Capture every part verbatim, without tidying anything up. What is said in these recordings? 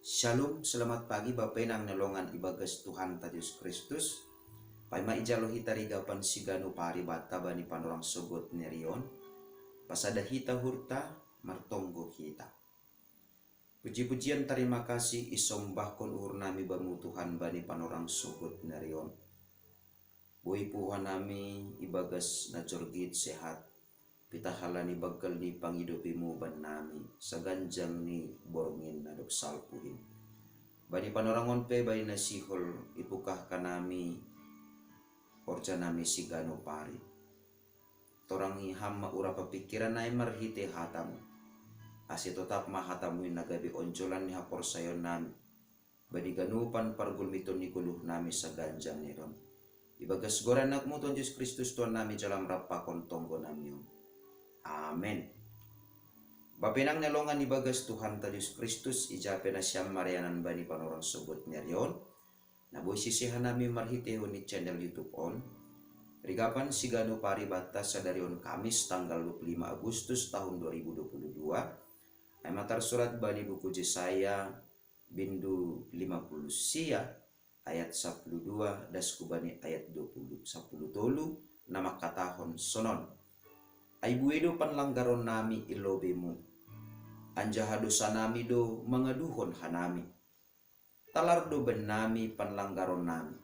Shalom, selamat pagi Bapa Inang na longan ibagas Tuhanta Jesus Kristus. Paima ijalo hita rigapan siganu paribata bani panorang sogot nerion. Pasada hita hurta, martonggo hita. Puji-pujian tarima kasih isombahkon uhur nami bamu Tuhan bani panorang sogot nerion. Boi puha nami ibagas na jorgit sehat, pitahala ni baggal ni pangidopimu bannami, saganjang ni borngin na dob salpuin. Bani panorangon pe bani na sihol ipukah kanami orja nami siganu pari. Torangi ham ma ura papingkiran nai marhite hatamu. Ase totap ma hatamu in na gabe onjolan ni haporsayon nami. Bani ganupan pargulmiton ni goluh nami saganjang ni ron. Ibagas goran anakmu Tuhan Jesus Kristus Tuhan nami jalam rap pakon tonggo nami on. Amen. Bapa Inang na longan ibagas Tuhanta Jesus Kristus, ija pe nasiam marianan bani panorang sogot nerion. Na boi siseha nami marhitehon ni channel YouTube on. Rigapan siganu paribata sadarion Kamis tanggal dua puluh lima Agustus tahun dua ribu dua puluh dua. Ai ma tarsurat bani buku Jesaya bindu lima puluh sia ayat sapuluh dua das kubani ayat dua puluh sapuluh tolu na mangkatahon sonon. Ai buei do panlanggaron nami i lobemu, anjaha dosa nami do mangaduhon hanami. Talar do bannami panlanggaron nami,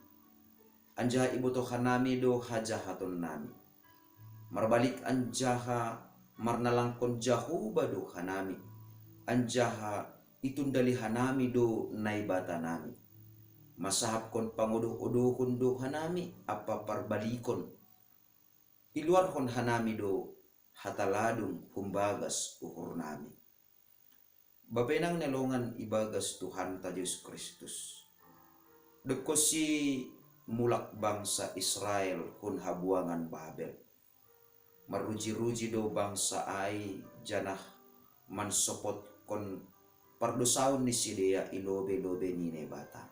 anjaha ibotoh hanami do hajahaton nami. Marbalik anjaha marnalangkon Jahoba do hanami, anjaha itundali hanami do Naibata nami. Masahapkon pangodoh-odohon do hanami ampa parbalikon. Iluarhon hanami do hataladung humbagas uhur nami. Bapa Inang na longan ibagas Tuhanta Jesus Kristus. Dob konsi mulak bangsa Israel hun habuangan Babel, marruji-ruji do bangsa ai janah mansopotkon pardosaon ni sidea i lobe-lobe ni Naibata.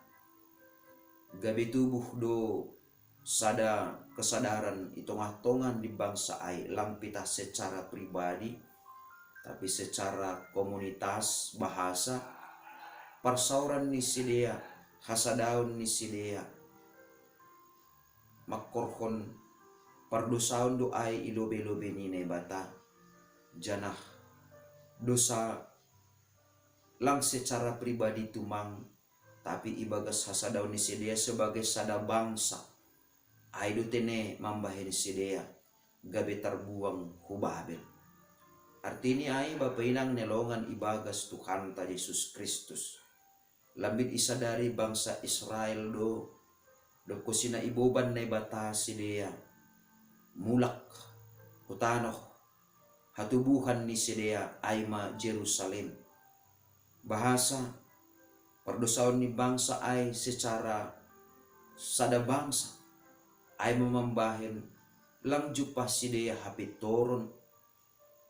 Gabe tubuh do sada kesadaran i tongah-tongah ni bangsa ai, lang pitah secara pribadi, tapi secara komunitas bahasa, parsaoran ni sidea, hasadaon ni sidea, mangkorhon pardosaon do ai i lobe-lobe ni Naibata, janah dosa lang secara pribadi tumang, tapi ibagas hasadaon ni sidea sebagai sada bangsa, ai do tene mambahen sidea gabe tarbuang hu Babel. Artini ai Bapa Inang na longan ibagas Tuhanta Jesus Kristus. Lambin isadari bangsa Israel do, dob konsi na iboban Naibata sidea mulak hu tanoh hatubuhan ni sidea ai ma Jerusalem. Bahasa pardosaon ni bangsa ai secara sada bangsa, ai ma mambahen lang jumpah sidea hapintoron,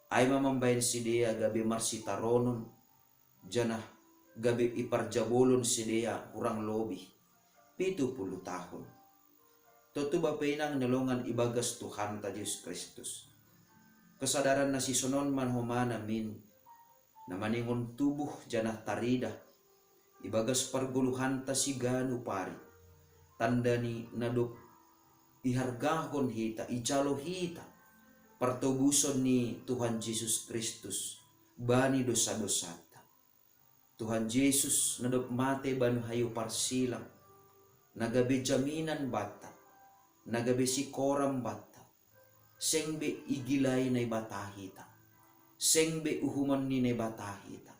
ai ma mambahen sidea gabe marsitaronon, janah gabe iparjabolon sidea hurang lobih pitu puluh tahun. Tontu Bapa Inang na longan ibagas Tuhanta Jesus Kristus, kesadaran na sisonon ma homa namin, na maningon tubuh janah taridah ibagas pargoluhanta siganu pari, tanda ni na dob ihargahon hita, ijalo hita partobuson ni Tuhan Jesus Kristus bani dosa-dosanta. Tuhan Jesus na dob mate bani hayu parsilang, na gabe jaminan banta, na gabe sikoram banta. Seng be igilai Naibata hita, seng be uhumon ni Naibata hita.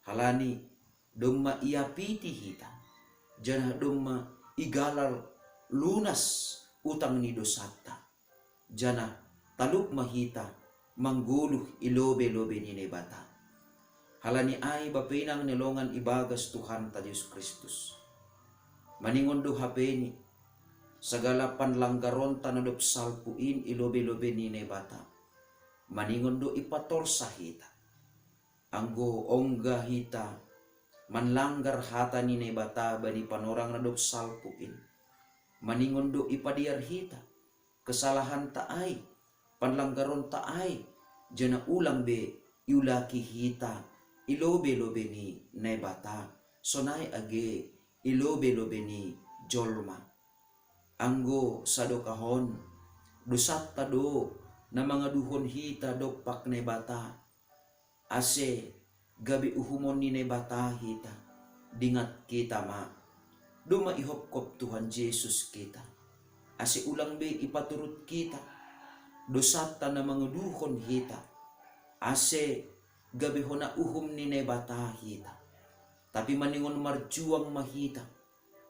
Halani domma iapiti hita, janah domma igalar lunas utang ni dosanta, janah talup ma hita manggoluh i lobe-lobe ni Naibata. Halani ai Bapa Inang na longan ibagas Tuhanta Jesus Kristus, maningon do hapeni sagala panlanggaronta na dob salpu in i lobe-lobe ni Naibata. Maningon do ipatorsa hita, anggo ongga hita manlanggar hata ni Naibata bani panorang na dob salpu in. Maningon do ipadear hita kesalahanta ai, panlanggaronta ai, janah ulang be iulaki hita i lobe-lobe ni Naibata, sonai age ilobe-lobe ni jolma. Anggo sadokahon, dosatta do na mangaduhon hita dompak Naibata, ase gabe uhumon ni Naibata hita. Dingat kita ma, doma ihopkop Tuhan Jesus kita, ase ulang be ipaturut kita dosatta na mangaduhon hita, ase gabe hona uhum ni Naibata hita. Tapi maningon marjuang ma hita,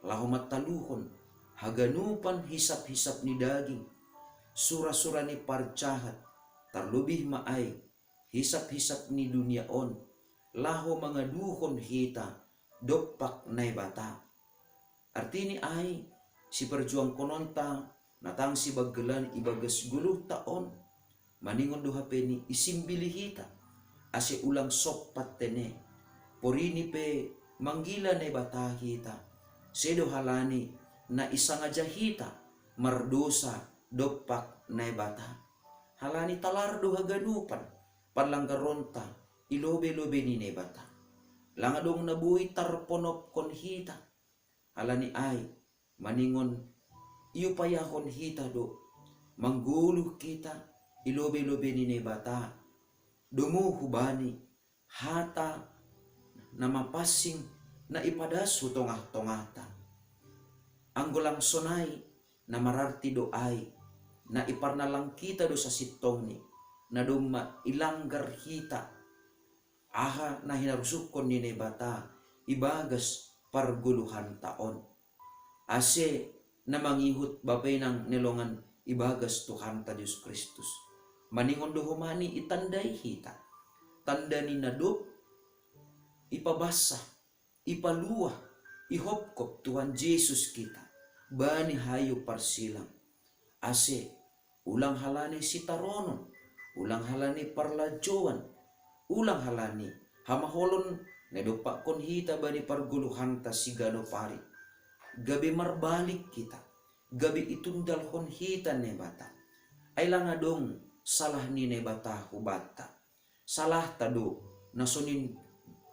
laho mataluhon haganupan hisap-hisap ni daging, sura-sura ni parjahat, tarlobih ma ai hisap-hisap ni dunia on, laho mangaduhon hita dompak Naibata. Artini ai, siparjuangkononta na tang sibanggelan ibagas goluhta on, maningon do hape ni isimbili hita, ase ulang sompat tene, porini pe manggila Naibata hita, sedo halani na isangaja hita mardosa dompak Naibata. Halani talar do haganupan panlanggaronta ilobe-lobe ni Naibata. Lang adong na boi tarponopkon hita. Halani ai, maningon iupayahon hita do manggoluh kita ilobe-lobe ni Naibata, domu hubani hata na mapansing na ipadas hu tongah-tongahta. Anggo lang sonai, na mararti do ai, na iparnalang kita do sasintongni, na domma ilanggar hita aha na hinarusukkon ni Naibata ibagas pargoluhanta on, ase na mangihut Bapena nang ni longan ibagas Tuhanta Jesus Kristus. Maningon do homani itandai hita, tanda ni na dob ipabasa, ipaluah, ihopkop Tuhan Jesus kita bani hayu parsilang, ase ulang halani sitaronon, ulang halani parlajouan, ulang halani hamaholon na idompakkon hita bani pargoluhanta siganup ari. Gabe marbalik hita, gabe itundalhon hita Naibata. Ai lang adong salah ni Naibata hubanta. Salahta do na sonin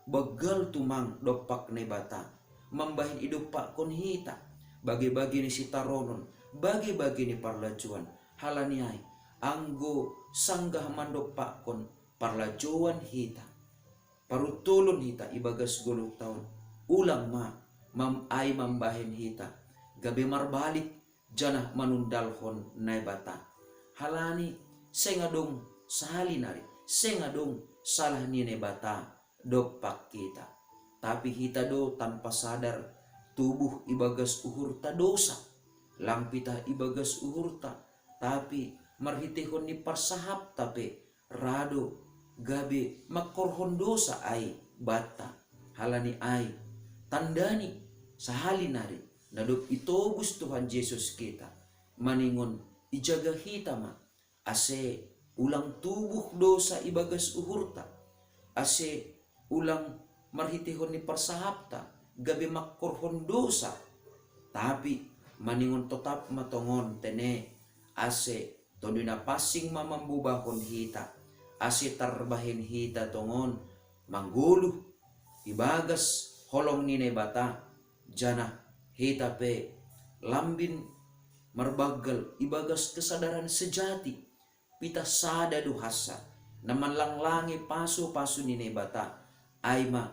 banggal tumang dompak Naibata, mambahen idompakkon hita bage-bage ni sitaronon, bage-bage ni parlajouan. Halani ai, anggo sanggah mandompakkon parlajouan hita, paruntolon hita ibagas goluhta on, ulang ma mam-, ai mambahen hita gabe marbalik janah manundalhon Naibata. Halani seng adong sahali nari, seng adong salah ni Naibata dompak hita. Tapi hita do tanpa sadar tubuh ibagas uhurta dosa, lang pitah ibagas uhurta, tapi marhiteihon ni parsahapta pe ra do gabe mangkorhon dosa ai banta. Halani ai, tandani sahali nari na dob itobus Tuhan Jesus kita, maningon ijaga hita ma, ase ulang tubuh dosa ibagas uhurta, ase ulang marhiteihon ni parsahapta gabe mangkorhon dosa, tapi maningon totap ma tongon tene, ase Tonduy Napansing ma mambubahon hita, ase tarbahen hita tongon manggoluh ibagas holong ni Naibata, janah hita pe lambin marbanggal ibagas kesadaran sejati, pitah sada do hansa na manlanglangi pasu-pasu ni Naibata, ai ma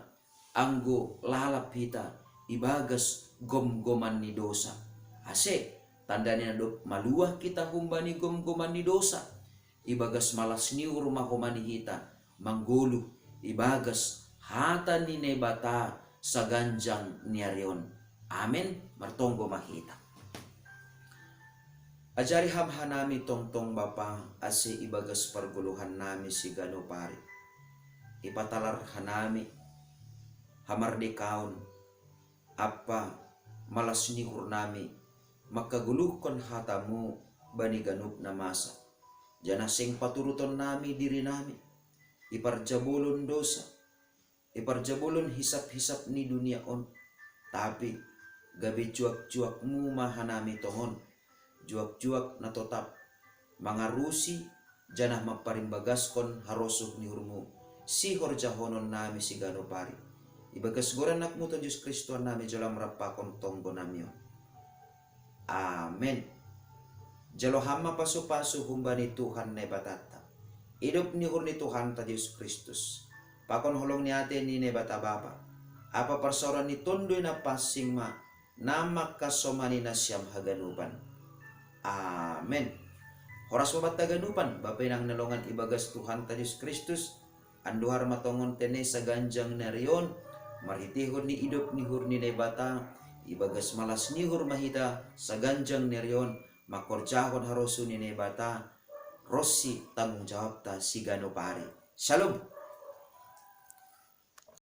anggo lalap hita ibagas gomgoman ni dosa. Ase tandani na dob maluah hita humbani gomgoman ni dosa, ibagas malas ni uhur ma homani hita manggoluh ibagas hata ni Naibata saganjang ni ari on. Amen. Martonggo ma hita. Ajari Ham hanami tongtong Bapa, ase ibagas pargoluhannami siganup ari ipatalar hanami hamardekaon ampa malas ni uhurnami mangkagoluhkon hataMu bani ganup na masa, janah seng paturutonnami dirinami iparjabolon dosa, iparjabolon hisap-hisap ni dunia on, tapi gabe juak-juakMu ma hanami tongon, juak-juak na totap mangarusi janah mamparimbagaskon harosuh ni uhurMu sihorjahononnami siganup ari. Ibagas goran Anakmu to Jesus Kristus nami jalo marap pakon tonggo nami on. Amen. Jalo hamma pasu-pasu humbani Tuhan Naibatanta. Idop ni uhur ni Tuhanta Jesus Kristus. Pakon holong ni ate ni Naibata Bapa. Apa parsaoran ni Tonduy Napansing ma, na mangkasomani nasiam haganupan. Amen. Horas ma banta haganupan, Bapa inang na longan ibagas Tuhanta Jesus Kristus, anduhar ma tongon tene saganjang ni ari on, marhitehon ni idop ni uhur ni Naibata, ibagas malas ni uhur ma hita saganjang ni ari on, mangkorjahon harosuh ni Naibata, ronsi tanggung jawabta siganup ari. Shalom.